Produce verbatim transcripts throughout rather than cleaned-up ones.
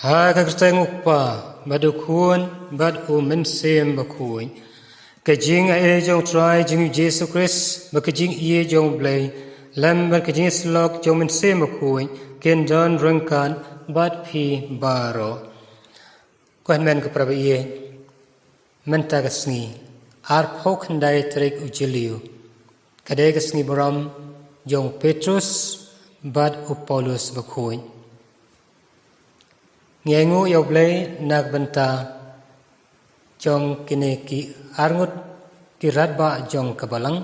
Ha ka kyrteng u Kpa, bad u Khun, bad u Mynsiem Bakhuid. Ka jingaiei jong u Trai jong ngi u Jisu Khrist, bad ka jingïeit jong u Blei, lem bad ka jingïasyllok jong u Mynsiem Bakhuid, kin don ryngkat bad phi baroh. Ko hynmen ko para baieit, mynta ka sngi, arphew khyndai tarik u Jylliew, ka dei ka sngi burom jong u Petrus bad u Paulus Bakhuid. Ngi ainguh ïa u Blei na ka bynta jong kine ki arngut ki radbah jong ka Balang,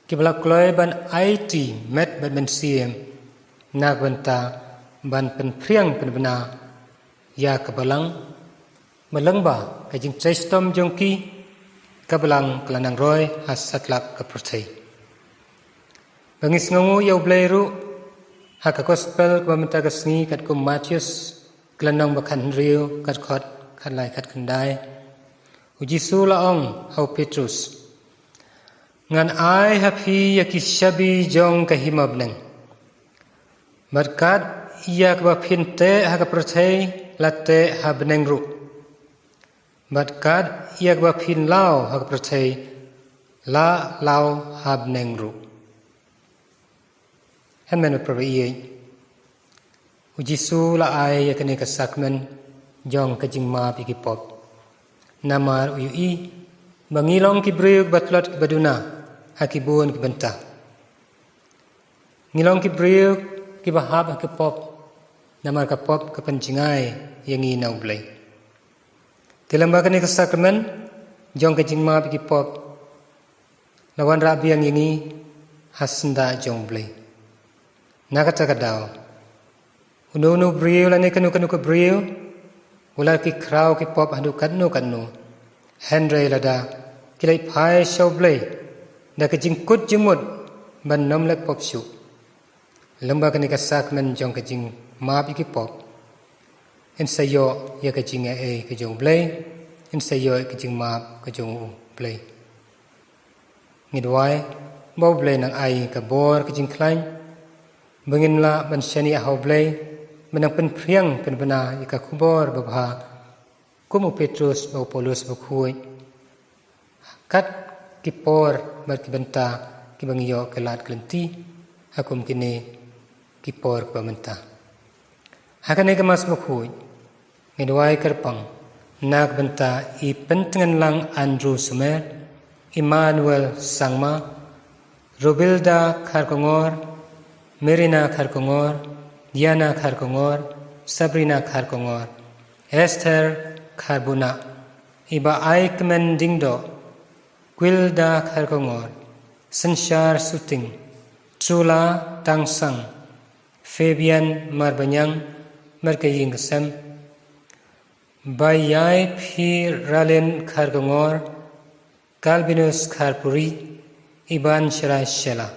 kiba la kloi ban aiti met bad mynsiem na ka bynta ban pynphriang pynbna ïa ka Balang, bad lyngba ka jingtrei shitom jong ki, ka Balang ka la nang roi ha satlak ka pyrthei. Ba ngi sngewnguh ïa u Blei ruh, ha ka Gospel kaba mynta ka sngi katkum u Mathaios, ka lynnong ba khathynriew, ka dkhot khatlai khatkhyndai. U Jisu u la ong ha u Petrus, "Ngan ai ha phi ïa ki shabi jong ka hima bneng. Bad kat ïa kaba phin teh ha ka pyrthei, la teh ha bneng ruh. Bad kat ïa kaba phin law ha ka pyrthei, la law ha bneng ruh." Hynmen para baieit, u Jisu u la ai ïa kane ka sakramen jong ka jingmap ïa ki pop. Namar u ïohi ba ngi long ki briew kiba tlot kiba duna ha ki bun ki bynta. Ngi long ki briew kiba hap ha ki pop, namar ka pop ka pynjngai ïa ngi na u Blei. Te lyngba kane ka sakramen jong ka jingmap ïa ki pop, la wanrah biang ïa ngi ha syndah jong u Blei. Na kata ka daw, uno uno u briew lane kano kano ka briew, u la ki khraw ki pop haduh katno katno, hynrei lada ki leit phai sha u Blei da ka jingkut jingmut ban ym leh pop shuh, lyngba kane ka sakramen jong ka jingmap ïa ki pop, yn sa ïoh ïa ka jingaiei ka jong u Blei, yn sa ïoh ïa ka jingmap ka jong u Blei. Ngi duwai ba u Blei nang ai ka bor ka jingkhlaiñ, ba ngin lah ban shaniah ha u Blei, ban nang pynphriang pynbna ïa ka khubor babha, kum u Petrus bad u Paulus Bakhuid, kat ki por bad ki bynta kiba ngi ïoh ka lad ka lynti ha kum kine ki por kiba mynta. Ha kane ka Mass Bakhuid, ngi duwai kyrpang na ka bynta i Pyntngen Lang Andrew Sumer, Emmanuel Sangma, Robilda Kharkongor, Merina Kharkongor, Diana Kharkongor, Sabrina Kharkongor, Esther Kharbuna, i Bah Aikmen Diengdoh, Gwilda Kharkongor, Synshar Suting, Trula Tangsang, Fabian Marbaniang, Merkaying Sem, Bah Yaiphi Ralin Kharkongor, Calvinus Kharpuri, Iban Shera Shela.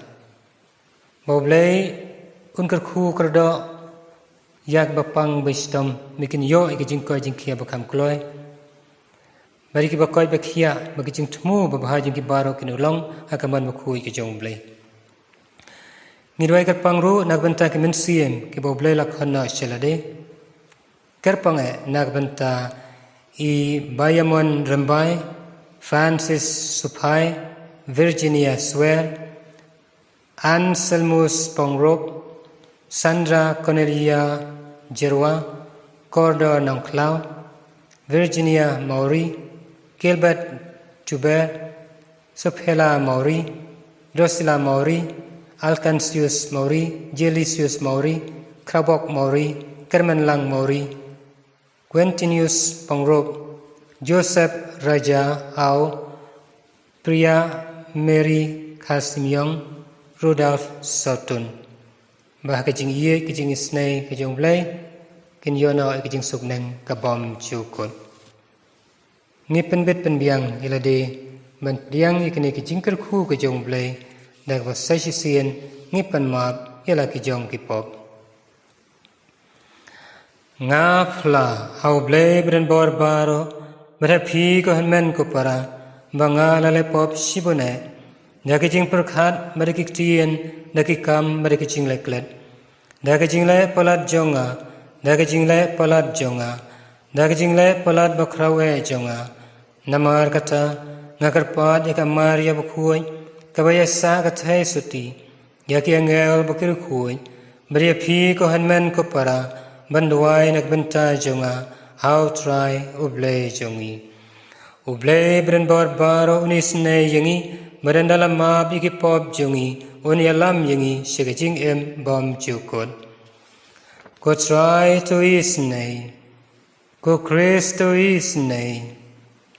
Ba u Blei un kyrkhu kyrdoh ïa kiba pang ba shitom, ba kin ïoh ïa ka jingkoit jingkhiah ba kham kloi, bad ïa kiba koit ba khiah, ba ka jingthmu babha jong ki baroh kin long ha ka mon bakhuid ka jong u Blei. Ngi duwai kyrpang ruh na ka bynta ki mynsiem kiba u Blei la khot noh sha lade. Kyrpang eh na ka bynta i Bayamon Rymbai, Francis Suphai, Virginia Swer, Anselmus Pongrop, Sandra Cornelia Jerwa, Cordor Nongkhlaw, Virginia Mawrie, Gilbert Tuber, Sophela Mawrie, Drusilla Mawrie, Alcansius Mawrie, Gelasius Mawrie, Khrabok Mawrie, Kermenlang Mawrie, Quintinius Pongrop, Joseph Raja Aw, Priya Mary Kharsiemiong, Rudolf Sawtun. Ba ha ka jingïeit ka jingisynei ka jong u Blei, kin ïoh noh ïa ka jingsuk neng ka bym jukut. Ngi pynbit pynbiang ïa lade ban pdiang ïa kane ka jingkyrkhu ka jong u Blei, da kaba sa shisien ngi pan map ïa la ki jong ki pop. Nga phla ha u Blei ba don bor baroh, bad ha phi ko hynmen ko para, ba nga la leh pop shibun eh, da ki jingpyrkhat, bad da ki ktien, da ki kam, bad da ki jingleh klet, da ki jingleh palat jong nga, da ka jingleh palat jong nga, da ka jingleh palat bakhraw eh jong nga. Namar kata, nga kyrpad ïa ka Maria bakhuid, kaba ïa sah ka thei suti, ïa ki angel bad ki riewkhuid, bad ïa phi ko hynmen ko para, ban duwai na ka bynta jong nga ha u Trai u Blei jong ngi. U Blei badonbor baroh un isynei ïa ngi, bad ynda la map ïa ki pop jong ngi, un ïalam ïa ngi sha ka jingim bymjukut. Ko Trai to isynei. Ko Khrist to isynei.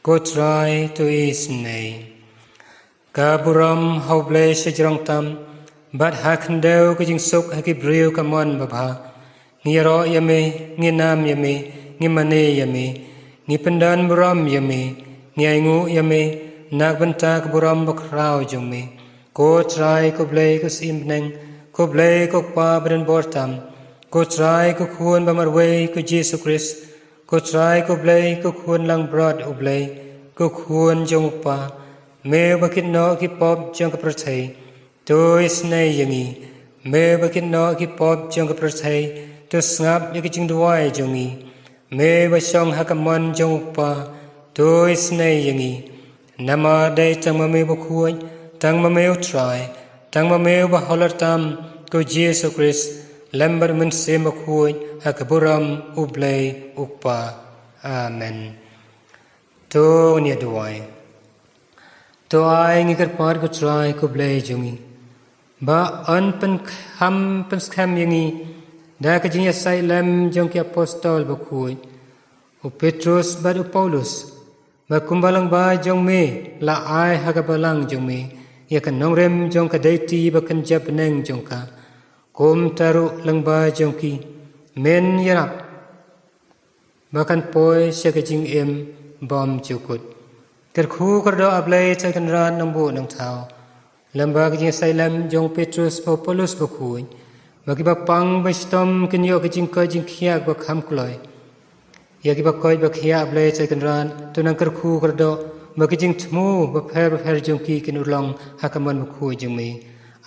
Ko Trai to isynei. Ka burom ha u Blei shajrong tam, bad ha khyndew ka jingsuk ha ki briew ka mon babha. Ngi ïaroh ïa me, ngi nam ïa me, ngi mane ïa me, ngi pyndon burom ïa me, ngi ainguh ïa me, na ka bynta ka burom bakhraw jong me. Ko Trai ko Blei ko Syiem bneng, ko Blei ko Kpa badonbor tam, ko Trai ko Khun bamarwei ko Jisu Khrist, ko Trai ko Blei ko Khun langbrot u Blei, ko Khun jong u Kpa, me uba kit noh ki pop jong ka pyrthei, to isynei ïa ngi. Me uba kit noh ki pop jong ka pyrthei, to sngap ïa ka jingduwai jong ngi. Me uba shong ha ka mon jong u Kpa, to isynei ïa ngi. Namar dei tang ma me bakhuid, tang ma me u Trai, tang ma me uba halor tam, ko Jisu Khrist, lem bad u Mynsiem Bakhuid, ha ka burom u Blei u Kpa. Amen. To ngin ïa duwai. To ai ngi kyrpad ko Trai ko Blei jong ngi, ba yn pynkham pynskhem ïa ngi da ka jingïasaid lem jong ki apostol bakhuid, u Petrus bad u Paulus, ba kumba lyngba jong me la ai ha ka balang jong me ïa ka nongrim jong ka deiti ba kynja bneng jong ka, kumta ruh lyngba jong ki men ïarap ba kan poi sha ka jingim bymjukut. Kyrkhu kyrdoh, A Blei Trai Kynrad Nongbuh Nongthaw, lem bad ka jingïasaid lem jong Petrus bad Paulus bakhuid, ba kiba pang ba shitom kin ïoh ka jingkoit jingkhiah ba kham kloi. Ïa kiba koit ba khiah, A Blei Trai Kynrad, to nang kyrkhu kyrdoh ba ki jingthmu bapher bapher jong ki kin urlong ha ka mon bakhuid jong me.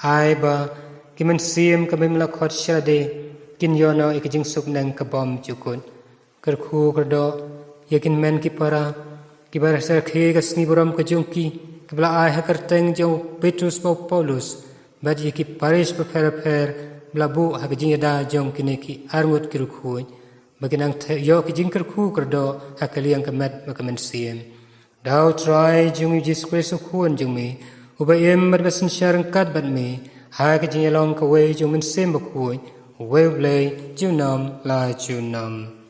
Ai ba ki mynsiem kiba me la khot sha lade kin ïoh noh ïa ka jingsuk neng ka bymjukut. Kyrkhu kyrdoh ïa ki hynmen ki para kiba la sakhi ka sngi burom ka jong ki, kiba la ai ha ka kyrteng jong u Petrus bad u Paulus, bad ïa ki parish bapher bapher ba la buh ha ka jingïada jong kine ki arngut ki riewkhuid, ba kin nang ïoh ki jingkyrkhu kyrdoh ha ka liang ka met bad ka mynsiem. Da u Trai jong ngi u Jisu Khrist u Khun jong me, uba im bad ba synshar ryngkat bad me ha ka jingïalong kawei jong u Mynsiem Bakhuid, uwei U Blei, junom la junom.